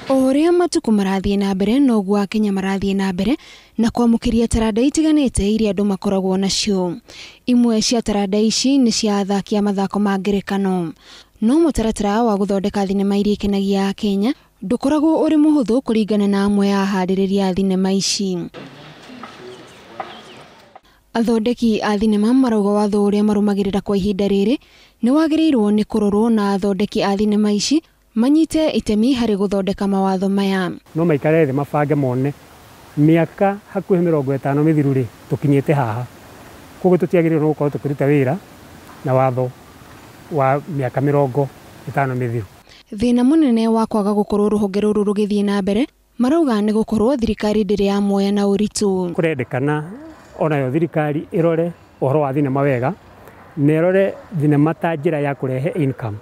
O ũrĩa matukũ marathiĩ na mbere noguo Akenya marathiĩ na mbere na kwamũkĩria taranda itiganĩte iria andũ makoragwo nacio. Imwe cia taranda ici nĩ cia athaki a mathako ma ngerekano. No mũtaratara wa gũthondeka thinema iria ikenagia Akenya ndũkoragwo ũrĩ mũhũthũ kũringana na amwe a aharĩrĩria a thinema ici. Athondeki a thinema marauga watho ũrĩa marũmagĩrĩra kwa ihinda rĩrĩ nĩ wagĩrĩirwo nĩ kũrorwo na athondeki a thinema ici manyite itemi harĩ gũthondeka mawatho maya. No maikare thĩ mabange mone mĩaka hakuhĩ 50 mĩthiru rĩ tũkinyĩte haha, koguo tũtiagĩrĩirwo nĩ gũkorwo tũkĩruta wĩra na watho wa mĩaka 50 mĩthiru. Thĩna mũnene wa kwaga gũkorwo rũhonge rũrũ rũgĩthiĩ na mbere marauga nĩ gũkorwo thirikari ndĩrĩ yamuoya na ũritũ. Kũrendekana onayo thirikari ĩrore ũhoro wa thinema wega na ĩrore thinema ta njĩra ya kũrehe income.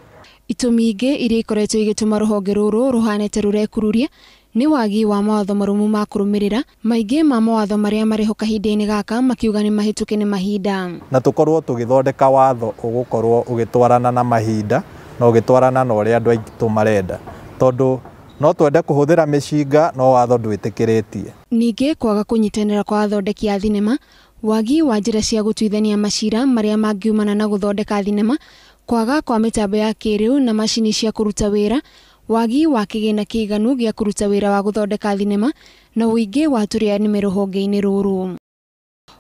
Itũmi ingĩ iria ikoretwo igĩtũma rũhonge rũrũ rũhane ta rũrekururia nĩ wagi wa mawatho marũmu ma kũrũmĩrĩra. Maingĩ ma mawatho marĩa marĩ ho kahinda-inĩ gaka makiuga nĩ mahĩtũke nĩ mahinda. Na tũkorwo tũgĩthondeka watho ũgũkorwo ũgĩtwarana na mahinda na ũgĩtwarana na ũrĩa andũ aitũ marenda, tondũ no twende kũhũthĩra mĩcinga no watho ndwĩtĩkĩrĩtie. Ningĩ kwaga kũnyitanĩra kwa athondeki a thinema, wagi wa njĩra cia gũtuithania macira marĩa mangiumana na gũthondeka thinema, kwaga kwa mĩtambo ya kĩrĩu na macini cia kũruta wĩra, wagi wa kĩgĩna kĩiganu gĩa kũruta wĩra wa gũthondeka thinema na ũingĩ wa tũrĩa nĩme rũhonge-inĩ rũrũ.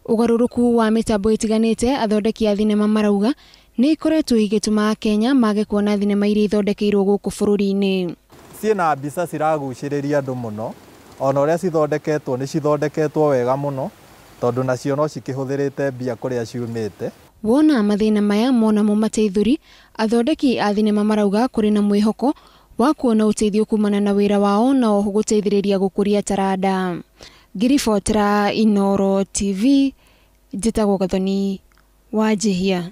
Ũgarũrũku wa mĩtambo ĩtiganĩte athondeki a thinema marauga nĩ ikoretwo igĩtũma Akenya mage kuona thinema iria ithondekeirwo gũkũ bũrũri-inĩ. Ciĩna mbica ciragucĩrĩria andũ mũno, ona ũrĩa cithondeketwo nĩ cithondeketwo wega mũno, tondũ nacio no cikĩhũthĩrĩte mbia kũrĩa ciumĩte. Wona mathĩna maya mona mo mateithũri, athondeki a thinema marauga kũrĩ na mwĩhoko wa kuona ũteithio kumana na wĩra wao na oho gũteithĩrĩria gũkũria taranda. Ngiribotera Inooro TV, njĩtagwo Gathoni Wanjihia.